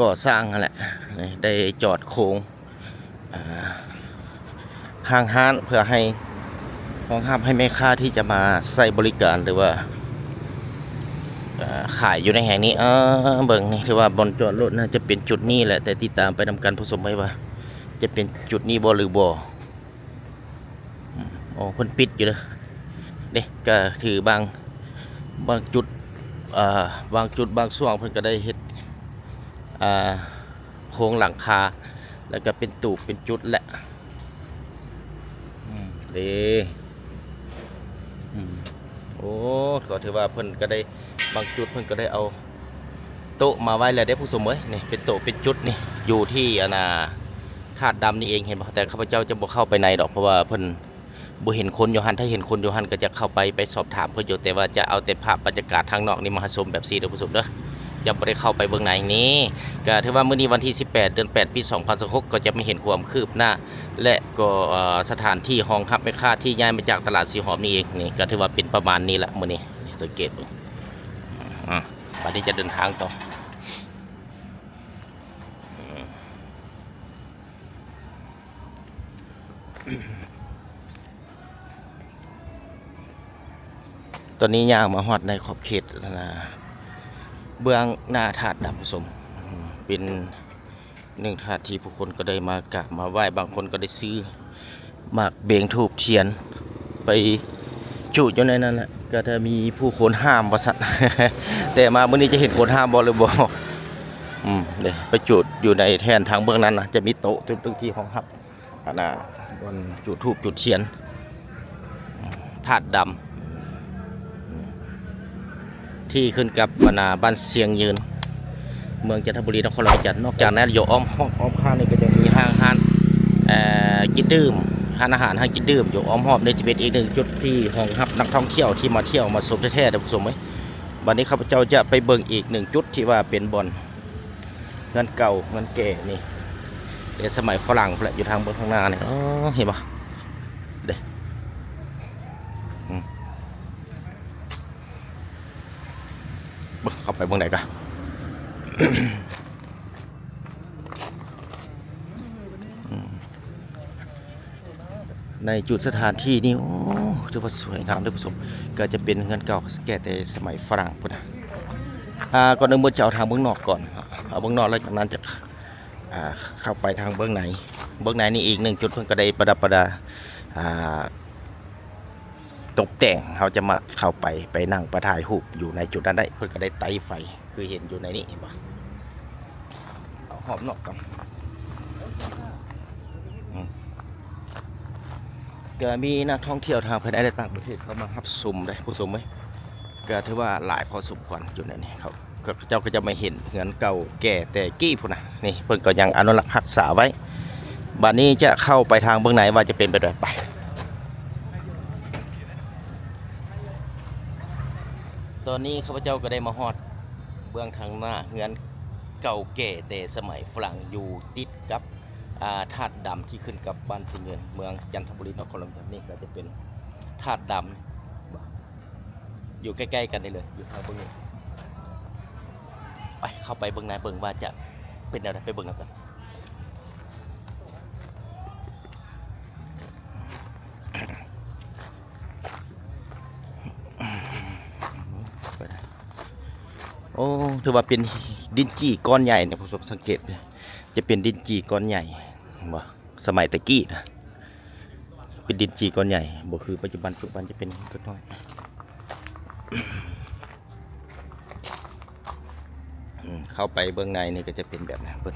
ກໍ່ສ້າງຫັ້ນແຫຼະ ນີ້ ໄດ້ຈອດໂຄງ ອ່າ ຫ້າງຮ້ານ ເພື່ອໃຫ້ຮອງຮັບໃຫ້ແມ່ຄ້າທີ່ຈະມາໃຊ້ບໍລິການ ຫຼືວ່າ ເອີ ຂາຍຢູ່ໃນແຫ່ງນີ້. ເອີ ເບິ່ງນີ້ ຖືວ່າບ່ອນຈອດລົດໜ້າຈະເປັນຈຸດນີ້ແຫຼະ ແຕ່ຕິດຕາມໄປນຳກັນຜູ້ຊົມເອີຍວ່າຈະເປັນຈຸດນີ້ບໍ່ ຫຼືບໍ່. ອືມ ໂອ້ ເພິ່ນປິດຢູ່ເດີ ເດ້ ກໍຖືບາງ ບາງຈຸດ ເອີ ບາງຈຸດບາງຊ່ວງເພິ່ນກໍໄດ້ເຮັດ ອ່າ ໂຄງຫຼັງຄາ ແລ້ວກໍເປັນຕູບເປັນຈຸດແຫຼະ. ອືມ ເດ້ ອືມ ໂອ້ ກໍຖືວ່າເພິ່ນກໍໄດ້ ບາງຈຸດເພິ່ນກໍໄດ້ເອົາໂຕະມາໄວ້ແລ້ວເດ້ຜູ້ຊົມເອີຍ. ນີ້ເປັນໂຕະເປັນຈຸດນີ້ ຢູ່ທີ່ ອັນນ່າ ທາດດຳນີ້ເອງ ເຫັນບໍ່? ແຕ່ຂ້າພະເຈົ້າຈະບໍ່ເຂົ້າໄປໃນດອກ ເພາະວ່າເພິ່ນ ບໍ່ເຫັນຄົນຢູ່ຫັ້ນ ຖ້າເຫັນຄົນຢູ່ຫັ້ນກໍຈະເຂົ້າໄປ ໄປສອບຖາມເພິ່ນຢູ່ ແຕ່ວ່າຈະເອົາແຕ່ພາບບັນຍາກາດທາງນອກນີ້ມາໃຫ້ຊົມແບບຊີ້ເດີຜູ້ຊົມເດີ ຈະບໍ່ໄດ້ເຂົ້າໄປເບິ່ງໃນ. ນີ້ ກໍຖືວ່າມື້ນີ້ວັນທີສິບແປດ ເດືອນແປດ ປີສອງພັນຊາວຫົກ ກໍຈະມາເຫັນຄວາມຄືບໜ້າ ແລະ ກໍ ເອີ ສະຖານທີ່ຮອງຮັບແມ່ຄ້າທີ່ຍ້າຍມາຈາກຕະຫຼາດສີຫອມນີ້ເອງ. ນີ້ກໍຖືວ່າເປັນປະມານນີ້ລະມື້ນີ້ ນີ້ສັງເກດເບິ່ງ. ອາ ບັດນີ້ຈະເດີນທາງຕໍ່. ຕອນນີ້ຍ່າງມາຮອດໃນຂອບເຂດ ອັນນ່າ ເບື້ອງໜ້າທາດດຳສົມ ເປັນໜຶ່ງທາດທີ່ຜູ້ຄົນກໍໄດ້ມາກາບມາໄຫວ້ ບາງຄົນກໍໄດ້ຊື້ໝາກເບັງທູບທຽນໄປຈູດຢູ່ໃນນັ້ນແຫຼະ ກໍຈະມີຜູ້ຄົນຫ້າມວ່າຊັ້ນ ແຕ່ມາມື້ນີ້ຈະເຫັນຄົນຫ້າມບໍ່ ຫຼືບໍ່ ອືມ ເດ້ ໄປຈູດຢູ່ໃນແທ່ນທາງເບື້ອງນັ້ນນະ ຈະມີໂຕະຈຸດໜຶ່ງທີ່ຮອງຮັບ ອັນນ່າ ບ່ອນຈູດທູບຈູດທຽນ ທາດດຳ ທີ່ຂຶ້ນກັບ ອັນນ່າ ບ້ານຊຽງຍືນ ເມືອງຈັນທະບູລີ ນະຄອນຫຼວງວຽງຈັນ. ນອກຈາກນັ້ນ ຢູ່ອ້ອມຮອບອ້ອມຂ້າງນີ້ກໍຈະມີຫ້າງຮ້ານ ເອີ ກິນດື່ມ ຮ້ານອາຫານ ຮ້ານກິນດື່ມ ຢູ່ອ້ອມຮອບນີ້ຈະເປັນອີກໜຶ່ງຈຸດທີ່ຮອງຮັບນັກທ່ອງທ່ຽວທີ່ມາທ່ຽວມາຊົມແທ້ໆ ທ່ານຜູ້ຊົມເອີຍ. ບັດນີ້ຂ້າພະເຈົ້າຈະໄປເບິ່ງອີກໜຶ່ງຈຸດທີ່ວ່າເປັນບ່ອນ ເຮືອນເກົ່າເຮືອນແກ່ນີ້ ແຕ່ສະໄໝຝຣັ່ງພຸ້ນແຫຼະ ຢູ່ທາງເບື້ອງຂ້າງໜ້ານີ້. ອໍ ເຫັນບໍ່ ເດ້ ອືມ ເບິ່ງ ເຂົ້າໄປເບິ່ງໄດ້ກະ ອືມ. ໃນຈຸດສະຖານທີ່ນີ້ ໂອ້ ຖືວ່າສວຍງາມເດີຜູ້ຊົມ ກໍຈະເປັນເຮືອນເກົ່າແກ່ແຕ່ສະໄໝຝຣັ່ງພຸ້ນນະ. ອ່າ ກ່ອນອື່ນເບິ່ງຈະເອົາທາງເບື້ອງນອກກ່ອນ ເອົາເບື້ອງນອກ ແລ້ວຈາກນັ້ນຈະ ອ່າ ເຂົ້າໄປທາງເບື້ອງໃນ. ເບື້ອງໃນນີ້ອີກໜຶ່ງຈຸດ ເພິ່ນກໍໄດ້ປະດັບປະດາ ອ່າ ຕົບແຕ່ງ ເຮົາຈະມາເຂົ້າໄປ ໄປນັ່ງ ໄປຖ່າຍຮູບຢູ່ໃນຈຸດນັ້ນໄດ້. ເພິ່ນກໍໄດ້ໄຕ້ໄຟ ຄືເຫັນຢູ່ໃນນີ້ ເຫັນບໍ່? ເອົາຮອບນອກກ່ອນ. ອືມ ກໍມີນັກທ່ອງທ່ຽວທາງພາຍໃນ ແລະ ຕ່າງປະເທດເຂົ້າມາຮັບຊົມໄດ໋ ຜູ້ຊົມເອີຍ. ກໍຖືວ່າຫຼາຍພໍສົມຄວນຢູ່ໃນນີ້ ເຂົາ ເຂົາເຈົ້າກໍຈະມາເຫັນເຮືອນເກົ່າແກ່ແຕ່ກີ້ພຸ້ນນະ. ນີ້ເພິ່ນກໍຍັງອະນຸລັກຮັກສາໄວ້. ບາດນີ້ຈະເຂົ້າໄປທາງເບື້ອງໃນວ່າຈະເປັນແບບໃດ. ໄປ. ຕອນນີ້ຂ້າພະເຈົ້າກໍໄດ້ມາຮອດເບື້ອງທາງໜ້າເຮືອນເກົ່າແກ່ແຕ່ສະໄໝຝຣັ່ງ ຢູ່ຕິດກັບ ອ່າ ທາດດຳທີ່ຂຶ້ນກັບບ້ານສີເງິນ ເມືອງຈັນທະບູລີ ນະຄອນຫຼວງ. ນີ້ກໍຈະເປັນທາດດຳ ຢູ່ໃກ້ໆກັນນີ້ເລີຍ ຢູ່ທາງເບື້ອງນີ້. ໄປ ເຂົ້າໄປເບິ່ງໃນ ເບິ່ງວ່າຈະເປັນແນວໃດ ໄປເບິ່ງນຳກັນ. ໂອ້ ຖືວ່າເປັນດິນຈີ່ກ້ອນໃຫຍ່ນະ ຜູ້ຊົມສັງເກດ ຈະເປັນດິນຈີ່ກ້ອນໃຫຍ່ ເຫັນບໍ່? ສະໄໝແຕ່ກີ້ນະ ເປັນດິນຈີ່ກ້ອນໃຫຍ່ ບໍ່ຄືປັດຈຸບັນ. ປັດຈຸບັນຈະເປັນເລັກນ້ອຍ. ອືມ ເຂົ້າໄປເບື້ອງໃນນີ້ກໍຈະເປັນແບບນັ້ນເພິ່ນ.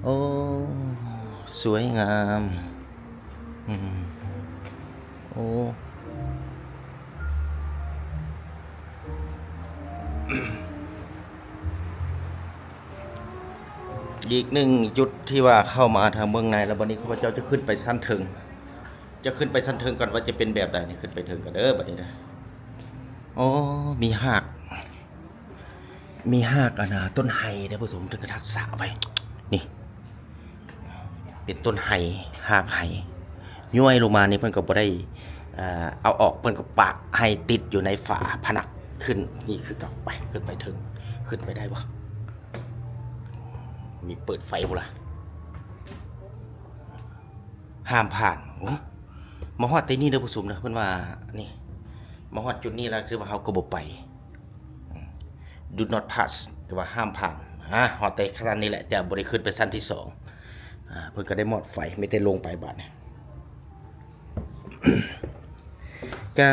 ໂອ້ ສວຍງາມ. ອືມ ໂອ້ ອີກໜຶ່ງຈຸດທີ່ວ່າເຂົ້າມາທາງເບື້ອງໃນແລ້ວ ບັດນີ້ຂ້າພະເຈົ້າຈະຂຶ້ນໄປຊັ້ນເທິງ ຈະຂຶ້ນໄປຊັ້ນເທິງກ່ອນວ່າຈະເປັນແບບໃດ. ນີ້ຂຶ້ນໄປເທິງກ່ອນເດີ ບັດນີ້ເດີ. ໂອ້ ມີຮາກ ມີຮາກອັນນ່າ ຕົ້ນໄຮເດ້ຜູ້ຊົມ ເພິ່ນກໍຮັກສາໄວ້. ນີ້ເປັນຕົ້ນໄຮ ຮາກໄຮ ຍ້ອຍລົງມານີ້ ເພິ່ນກໍບໍ່ໄດ້ ເອີ ເອົາອອກ ເພິ່ນກໍປະໃຫ້ຕິດຢູ່ໃນຝາຜະໜັກຂຶ້ນ. ນີ້ຄືເກົ່າ. ໄປ ຂຶ້ນໄປເທິງ ຂຶ້ນໄປໄດ້ບໍ່? ມີເປີດໄຟບໍ່ລະ? ຫ້າມຜ່ານ. ໂອ້ ມາຮອດແຕ່ນີ້ເດີຜູ້ຊົມເດີ ເພິ່ນວ່ານີ້ ມາຮອດຈຸດນີ້ແລ້ວ ຄືວ່າເຮົາກໍບໍ່ໄປ. ອືມ Do not pass ຄືວ່າຫ້າມຜ່ານ. ອາ ຮອດແຕ່ຊັ້ນນີ້ແຫຼະ ຈະບໍ່ໄດ້ຂຶ້ນໄປຊັ້ນທີສອງ. ອາ ເພິ່ນກໍໄດ້ມອດໄຟ ມີແຕ່ລົງໄປບາດນີ້. ກະ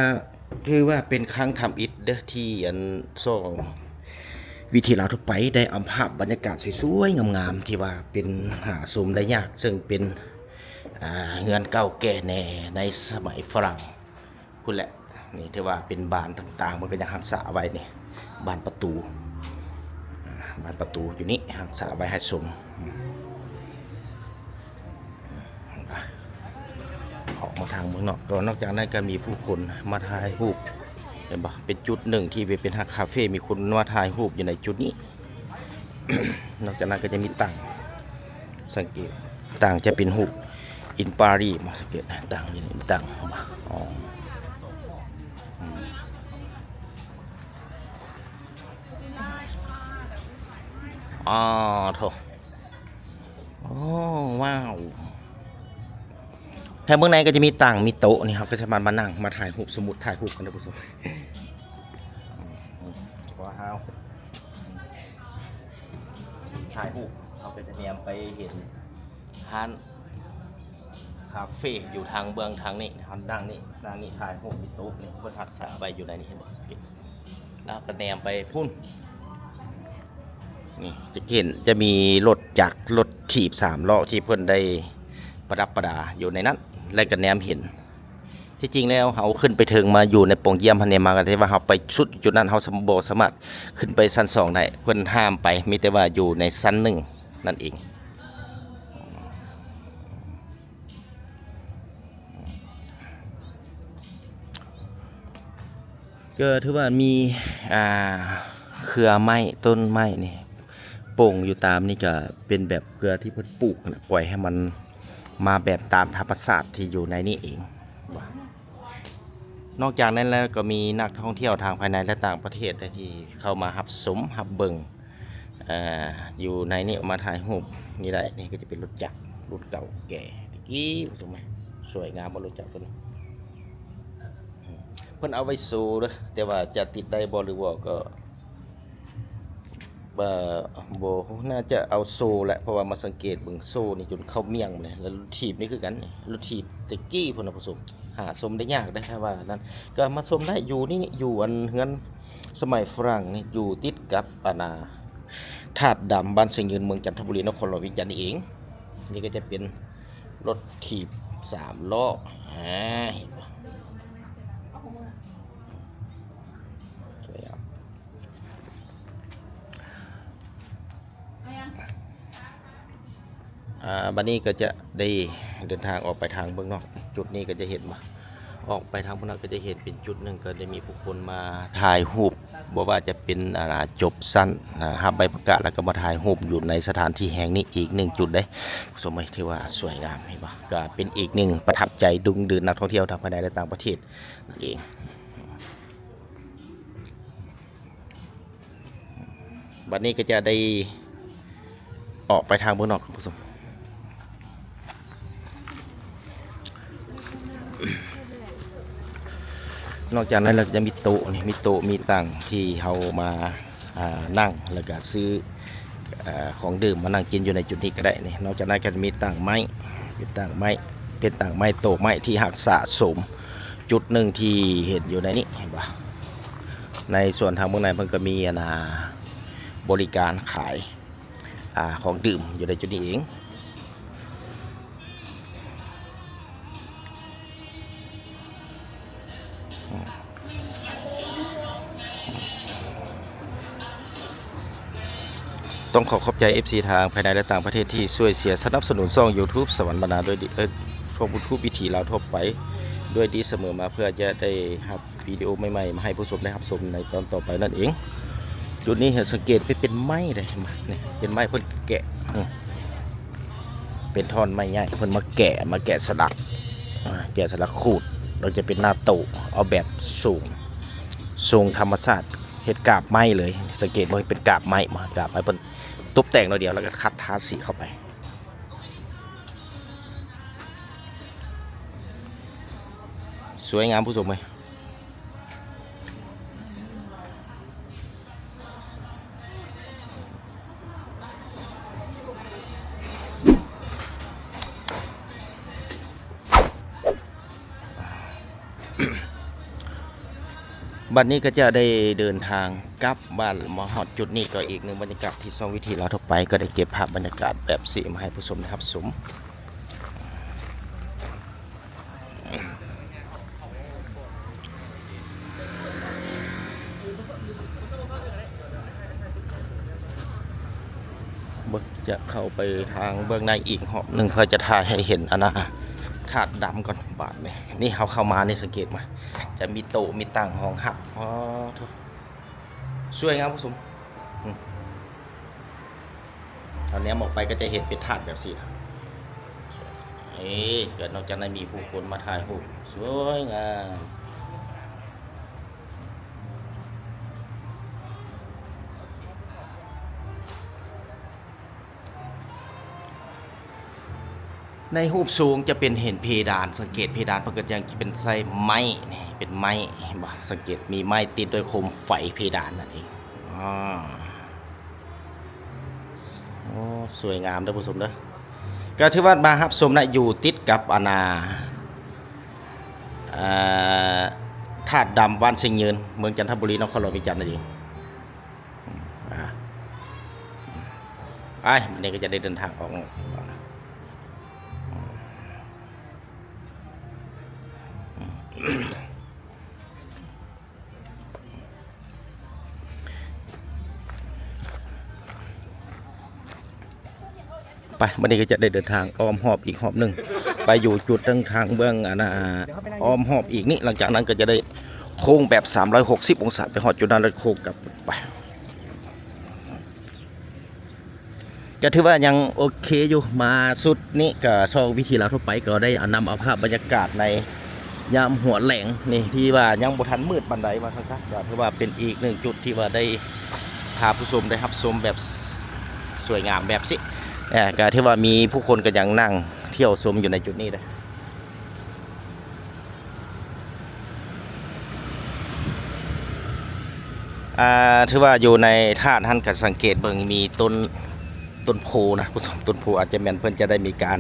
ຖືວ່າເປັນຄັ້ງທຳອິດເດີ້ ທີ່ອັນຊ່ອງວິຖີລາວທົ່ວໄປໄດ້ເອົາພາບບັນຍາກາດສວຍໆງາມໆ ທີ່ວ່າເປັນຫາຊົມໄດ້ຍາກ ເຊິ່ງເປັນ ອ່າ ເຮືອນເກົ່າແກ່ແນ່ໃນສະໄໝຝຣັ່ງພຸ້ນແຫຼະ. ນີ້ຖືວ່າເປັນບານຕ່າງໆ ເພິ່ນກໍຍັງຮັກສາໄວ້ນີ້ ບານປະຕູ ອ່າ ບານປະຕູຢູ່ນີ້ ຮັກສາໄວ້ໃຫ້ຊົມ. ອອກມາທາງເມືອງນອກ ກໍນອກຈາກນັ້ນກໍມີຜູ້ຄົນມາຖ່າຍຮູບ ເຫັນບໍ່? ເປັນຈຸດໜຶ່ງທີ່ເປັນຮ້ານຄາເຟ ມີຄົນມາຖ່າຍຮູບຢູ່ໃນຈຸດນີ້. ນອກຈາກນັ້ນກໍຈະມີຕັ່ງ ສັງເກດຕັ່ງຈະເປັນຮູບອິນປາຣີ ມາສັງເກດຕັ່ງນີ້ ຕັ່ງ ອໍ ອືມ ອໍ ໂທ້ ໂອ້ ວ້າວ ທາງເບື້ອງໃນກໍຈະມີຕັ່ງ ມີໂຕະ ນີ້ເຮົາກໍສາມາດມານັ່ງ ມາຖ່າຍຮູບ ສົມມຸດຖ່າຍຮູບກັນເດີຜູ້ຊົມ. ເພາະວ່າເຮົາຖ່າຍຮູບ ເຮົາກໍຈະແນມໄປເຫັນຮ້ານຄາເຟຢູ່ທາງເບື້ອງທາງນີ້ ເຮົານັ່ງນີ້ ນັ່ງນີ້ ຖ່າຍຮູບ ມີໂຕະນີ້ ເພິ່ນຮັກສາໄວ້ຢູ່ໃນນີ້ ເຫັນບໍ່? ແລ້ວກໍແນມໄປພຸ້ນ ນີ້ຈະເຫັນ ຈະມີລົດຈັກ ລົດຖີບສາມລໍ້ທີ່ເພິ່ນໄດ້ປະດັບປະດາຢູ່ໃນນັ້ນ ແລະກໍແນມເຫັນ. ທີ່ຈິງແລ້ວເຮົາຂຶ້ນໄປເທິງມາຢູ່ໃນປ່ອງຢ້ຽມຫັ້ນນີ້ມາ ກໍແຕ່ວ່າເຮົາໄປສຸດຈຸດນັ້ນ ເຮົາສາ ບໍ່ສາມາດຂຶ້ນໄປຊັ້ນສອງໄດ້ ເພິ່ນຫ້າມໄປ ມີແຕ່ວ່າຢູ່ໃນຊັ້ນໜຶ່ງນັ້ນເອງ. ກໍຖືວ່າມີ ອ່າ ເຄືອໄມ້ ຕົ້ນໄມ້ນີ້ປົງຢູ່ຕາມນີ້ ກໍເປັນແບບເຄືອທີ່ເພິ່ນປູກຫັ້ນນະ ປ່ອຍໃຫ້ມັນມາແບບຕາມທຳມະຊາດທີ່ຢູ່ໃນນີ້ເອງ. ນອກຈາກນັ້ນແລ້ວ ກໍມີນັກທ່ອງທ່ຽວທາງພາຍໃນ ແລະ ຕ່າງປະເທດໄດ້ທີ່ເຂົ້າມາຮັບຊົມ ຮັບເບິ່ງ ເອີ ຢູ່ໃນນີ້ ມາຖ່າຍຮູບນີ້ໄດ້. ນີ້ກໍຈະເປັນລົດຈັກລຸ້ນເກົ່າແກ່ແຕ່ກີ້ ສົມ ສວຍງາມບໍ່ ລົດຈັກຕົວນີ້? ເພິ່ນເອົາໄວ້ໂຊເດີ້ ແຕ່ວ່າຈະຕິດໄດ້ບໍ່ ຫຼືບໍ່ກໍ ເ ບໍ່ ໜ້າຈະເອົາໂສ້ແຫຼະ ເພາະວ່າມາສັງເກດເບິ່ງໂສ້ນີ້ຈົນເຂົ້າມ້ຽງແລ້ວ ແລ້ວລົດຖີບນີ້ຄືກັນ ລົດຖີບແຕ່ກີ້ພຸ້ນນະຜູ້ຊົມ ຫາຊົມໄດ້ຍາກເດ້ ຖ້າວ່ານັ້ນ ກໍມາຊົມໄດ້ຢູ່ນີ້ ຢູ່ອັນເຮືອນສະໄໝຝຣັ່ງນີ້ ຢູ່ຕິດກັບອັນນາ ທາດດຳ ບ້ານຊຽງຍືນ ເມືອງຈັນທະບູລີ ນະຄອນຫຼວງວຽງຈັນນີ້ເອງ. ນີ້ກໍຈະເປັນລົດຖີບສາມລໍ້ ອາ ເຫັນບໍ່? ສວຍງາມ. ອ່າ ບັດນີ້ກໍຈະໄດ້ເດີນທາງອອກໄປທາງເບື້ອງນອກ ຈຸດນີ້ກໍຈະເຫັນບໍ່ ອອກໄປທາງເບື້ອງນອກກໍຈະເຫັນເປັນຈຸດໜຶ່ງ ກໍໄດ້ມີຜູ້ຄົນມາຖ່າຍຮູບ ບໍ່ວ່າຈະເປັນ ອ່າ ຈົບຊັ້ນ ອ່າ ຮັບໃບປະກາດ ແລ້ວກໍມາຖ່າຍຮູບຢູ່ໃນສະຖານທີ່ແຫ່ງນີ້ອີກໜຶ່ງຈຸດເດ້ ຜູ້ຊົມເອີຍ ຖືວ່າສວຍງາມ ເຫັນບໍ່ ກໍເປັນອີກໜຶ່ງປະທັບໃຈດຶງດູດນັກທ່ອງທ່ຽວທັງພາຍໃນ ແລະ ຕ່າງປະເທດນັ້ນເອງ. ບັດນີ້ກໍຈະໄດ້ອອກໄປທາງເບື້ອງນອກ ທ່ານຜູ້ຊົມ. ນອກຈາກນັ້ນແລ້ວ ກໍຈະມີໂຕະນີ້ ມີໂຕະ ມີຕັ່ງທີ່ເຮົາມາ ອ່າ ນັ່ງ ແລ້ວກໍຊື້ ເອີ ຂອງດື່ມມານັ່ງກິນຢູ່ໃນຈຸດນີ້ກໍໄດ້ນີ້. ນອກຈາກນັ້ນກໍຈະມີຕັ່ງໄມ້ ເປັນຕັ່ງໄມ້ ເປັນຕັ່ງໄມ້ ໂຕະໄມ້ທີ່ຮັກສະສົມ ຈຸດໜຶ່ງທີ່ເຫັນຢູ່ໃນນີ້ ເຫັນບໍ່? ໃນສ່ວນທາງເບື້ອງໃນເພິ່ນກໍມີອັນນາ ບໍລິການຂາຍ ອ່າ ຂອງດື່ມຢູ່ໃນຈຸດນີ້ເອງ. ຕ້ອງຂໍຂອບໃຈເອັຟຊີທາງພາຍໃນ ແລະ ຕ່າງປະເທດທີ່ຊ່ວຍເຊຍສະໜັບສະໜູນຊ່ອງຢູທູບສະຫວັນບັນນາດ້ວຍດີ ເອີ ຊ່ອງຢູທູບວິຖີລາວທົ່ວໄປດ້ວຍດີສະເໝີມາ ເພື່ອຈະໄດ້ຮັບ ວິດີໂອໃໝ່ໆ ມາໃຫ້ຜູ້ຊົມໄດ້ຮັບຊົມໃນຕອນຕໍ່ໄປນັ້ນເອງ. ຈຸດນີ້ໃຫ້ສັງເກດເປັນ ເປັນໄມ້ເດ້ ເຫັນບໍ່? ນີ້ເປັນໄມ້ເພິ່ນແກະ ອືມ ເປັນທ່ອນໄມ້ໃຫຍ່ ເພິ່ນມາແກະ ມາແກະສະຫຼັກ ອາ ແກະສະຫຼັກຂູດ ແລ້ວຈະເປັນໜ້າໂຕະ ເອົາແບບໂສ້ງ ໂສ້ງທຳມະຊາດ ເຮັດກາບໄມ້ເລີຍ. ສັງເກດເບິ່ງເປັນກາບໄມ້ ກາບໄມ້ເພິ່ນຕົບແຕ່ງໜ້ອຍດຽວ ແລ້ວກໍຂັດທາສີເຂົ້າໄປ. ສວຍງາມຜູ້ຊົມເອີຍ. ບັດນີ້ກໍຈະໄດ້ເດີນທາງກັບບ້ານ ມາຮອດຈຸດນີ້ກໍອີກໜຶ່ງບັນຍາກາດທີ່ຊ່ອງວິຖີລາວທົ່ວໄປ ກໍໄດ້ເກັບພາບບັນຍາກາດແບບນີ້ມາໃຫ້ຜູ້ຊົມໄດ້ຮັບຊົມ. ເບິ່ງ ຈະເຂົ້າໄປທາງເບື້ອງໃນອີກຮອບໜຶ່ງ ເພື່ອຈະຖ່າຍໃຫ້ເຫັນອັນນາ ທາດດຳກ່ອນບາດນີ້. ນີ້ເຮົາເຂົ້າມານີ້ ສັງເກດມາ ຈະມີໂຕະ ມີຕັ່ງຮອງຮັບ. ອໍ ໂທ້ ສວຍງາມຜູ້ຊົມ ອືມ. ຕອນແນມອອກໄປກໍຈະເຫັນເປັນທາດແບບຊີ້ນະ. ເອີ ກໍນອກຈາກນັ້ນມີຜູ້ຄົນມາຖ່າຍຮູບ ສວຍງາມ. ໃນຮູບສູງຈະເປັນເຫັນເພດານ, ສັງເກດເພດານເພິ່ນກໍຍັງເປັນໃຊ້ໄມ້ນີ້ ເປັນໄມ້ເຫັນບໍ່? ສັງເກດມີໄມ້ຕິດດ້ວຍໂຄມໄຟເພດານນັ້ນເອງ. ອາ ໂອ້ ສວຍງາມເດີຜູ້ຊົມເດີ. ກໍຖືວ່າມາຮັບຊົມນະ ຢູ່ຕິດກັບອັນນາ ເອີ ທາດດຳ ບ້ານຊຽງຍືນ ເມືອງຈັນທະບູລີ ນະຄອນຫຼວງວຽງຈັນນັ້ນເອງ. ອາ ໄປ ບັດນີ້ກໍຈະໄດ້ເດີນທາງອອກ. ໄປ ບັດນີ້ກໍຈະໄດ້ເດີນທາງອ້ອມຮອບອີກຮອບໜຶ່ງ ໄປຢູ່ຈຸດທາງ ທາງເບື້ອງອັນນ່າ ອ້ອມຮອບອີກນີ້. ຫຼັງຈາກນັ້ນກໍຈະໄດ້ໂຄ້ງແບບສາມຮ້ອຍຫົກສິບອົງສາ ໄປຮອດຈຸດນັ້ນ ແລ້ວໂຄ້ງກັບໄປ. ກໍຖືວ່າຍັງໂອເຄຢູ່. ມາຊຸດນີ້ກໍຊ່ອງວິຖີລາວທົ່ວໄປ ກໍໄດ້ນຳເອົາພາບບັນຍາກາດໃນ ຍາມຫົວແລງນີ້ ທີ່ວ່າຍັງບໍ່ທັນມືດປານໃດວ່າຊັ້ນຊະ ກໍຖືວ່າເປັນອີກໜຶ່ງຈຸດທີ່ວ່າໄດ້ພາຜູ້ຊົມໄດ້ຮັບຊົມແບບສວຍງາມແບບນີ້. ເອີ ກໍຖືວ່າມີຜູ້ຄົນກໍຍັງນັ່ງທ່ຽວຊົມຢູ່ໃນຈຸດນີ້ເດ້. ອ່າ ຖືວ່າຢູ່ໃນທາດຫັ້ນກໍສັງເກດເບິ່ງມີຕົ້ນ ຕົ້ນໂພນະ ຜູ້ຊົມ ຕົ້ນໂພ ອາດຈະແມ່ນເພິ່ນຈະໄດ້ມີການ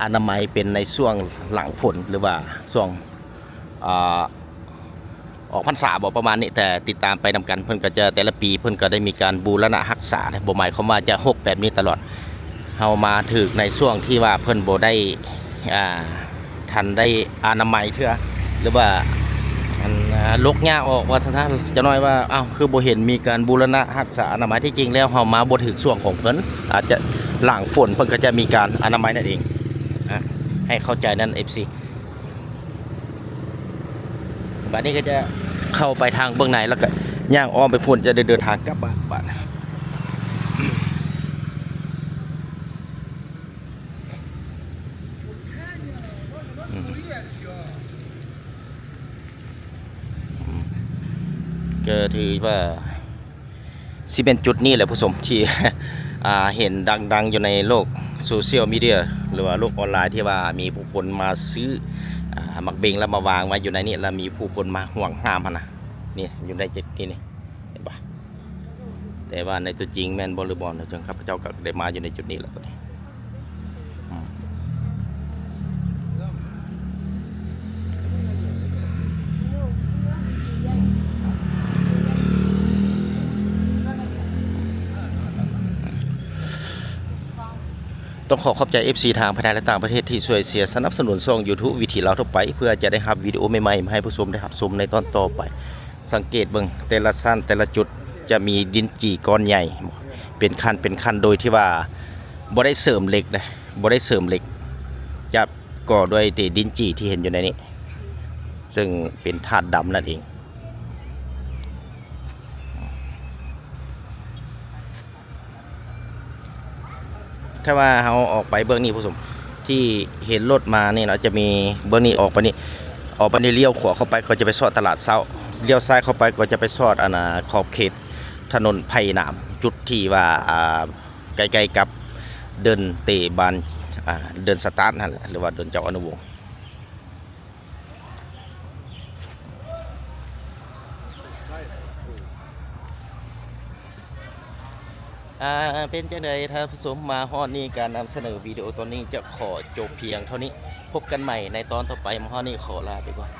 ອະນາໄມເປັນໃນຊ່ວງຫຼັງຝົນ ຫຼືວ່າຊ່ວງ ອ່າ ອອກພັນສາບໍ ປະມານນີ້ ແຕ່ຕິດຕາມໄປນຳກັນ ເພິ່ນກໍຈະ ແຕ່ລະປີເພິ່ນກໍໄດ້ມີການບູລະນະຮັກສາ ບໍ່ໝາຍຄວາມວ່າຈະຮົກແບບນີ້ຕະຫຼອດ. ເຮົາມາຖືກໃນຊ່ວງທີ່ວ່າເພິ່ນບໍ່ໄດ້ ອ່າ ທັນໄດ້ອະນາໄມເທື່ອ ຫຼືວ່າ ອັນ ອ່າ ລົກຫຍ້າອອກວ່າຊັ້ນຊະ ຈັກໜ້ອຍວ່າ ອ້າວ ຄືບໍ່ເຫັນມີການບູລະນະຮັກສາອະນາໄມ. ທີ່ຈິງແລ້ວເຮົາມາບໍ່ຖືກຊ່ວງຂອງເພິ່ນ ອາດຈະຫຼັງຝົນເພິ່ນກໍຈະມີການອະນາໄມນັ້ນເອງ ອ່າ ໃຫ້ເຂົ້າໃຈນັ້ນ ເອັຟຊີ. ບາດນີ້ກໍຈະເຂົ້າໄປທາງເບື້ອງໃນ ແລ້ວກໍຍ່າງອ້ອມໄປພຸ້ນ ຈະໄດ້ເດີນທາງກັບບ້ານ ບາດ ອືມ ອືມ ກໍຖືວ່າຊິແມ່ນຈຸດນີ້ແຫຼະ ຜູ້ຊົມ ທີ່ ອ່າ ເຫັນດັງໆຢູ່ໃນໂລກໂຊຊຽວມີເດຍ ຫຼືວ່າໂລກອອນລາຍ ທີ່ວ່າມີຜູ້ຄົນມາຊື້ ອ່າ ໝາກເບັງ ແລ້ວມາວາງໄວ້ຢູ່ໃນນີ້ ແລ້ວມີຜູ້ຄົນມາຫວງຫ້າມຫັ້ນນະ. ນີ້ ຢູ່ໃນຈຸດນີ້ນີ້ ເຫັນບໍ່? ແຕ່ວ່າໃນຕົວຈິງແມ່ນບໍ່ຫຼືບໍ່ ເຊິ່ງຂ້າພະເຈົ້າກໍໄດ້ມາຢູ່ໃນຈຸດນີ້ແລ້ວຕອນນີ້. ອືມ ຕ້ອງຂໍຂອບໃຈ ເອັຟຊີ ທາງພາຍໃນ ແລະ ຕ່າງປະເທດ ທີ່ຊ່ວຍເຊຍສະໜັບສະໜູນຊ່ອງ YouTube ວິຖີລາວທົ່ວໄປ ເພື່ອຈະໄດ້ຮັບວິດີໂອໃໝ່ໆ ມາໃຫ້ຜູ້ຊົມໄດ້ຮັບຊົມໃນຕອນຕໍ່ໄປ. ສັງເກດເບິ່ງແຕ່ລະຊັ້ນແຕ່ລະຈຸດຈະມີດິນຈີ່ກ້ອນໃຫຍ່ເປັນຂັ້ນເປັນຂັ້ນ ໂດຍທີ່ວ່າບໍ່ໄດ້ເສີມເຫຼັກເດ້ ບໍ່ໄດ້ເສີມເຫຼັກ ຈະກໍ່ດ້ວຍແຕ່ດິນຈີ່ທີ່ເຫັນຢູ່ໃນນີ້ ເຊິ່ງເປັນທາດດຳນັ້ນເອງ. ຖ້າວ່າເຮົາອອກໄປເບື້ອງນີ້ ຜູ້ຊົມ ທີ່ເຫັນລົດມານີ້ເນາະ ຈະມີເບື້ອງນີ້ ອອກໄປນີ້ ອອກໄປນີ້ ລ້ຽວຂວາເຂົ້າໄປກໍຈະໄປຊອດຕະຫຼາດເຊົ້າ ລ້ຽວຊ້າຍເຂົ້າໄປກໍຈະໄປຊອດ ອັນນ່າ ຂອບເຂດຖະໜົນໄຜ່ໜາມ ຈຸດທີ່ວ່າ ອ່າ ໃກ້ໆກັບເດີ່ນເຕະບານ ອ່າ ເດີ່ນສະຕາດຫັ້ນແຫຼະ ຫຼືວ່າເດີ່ນເຈົ້າອະນຸວົງ. ອ່າ ເປັນຈັ່ງໃດທ່ານຜູ້ຊົມ ມາຮອດນີ້ ການນຳສະເໜີວິດີໂອຕອນນີ້ຈະຂໍຈົບພຽງເທົ່ານີ້. ພົບກັນໃໝ່ໃນຕອນຕໍ່ໄປ. ມາຮອດນີ້ຂໍລາໄປກ່ອນ.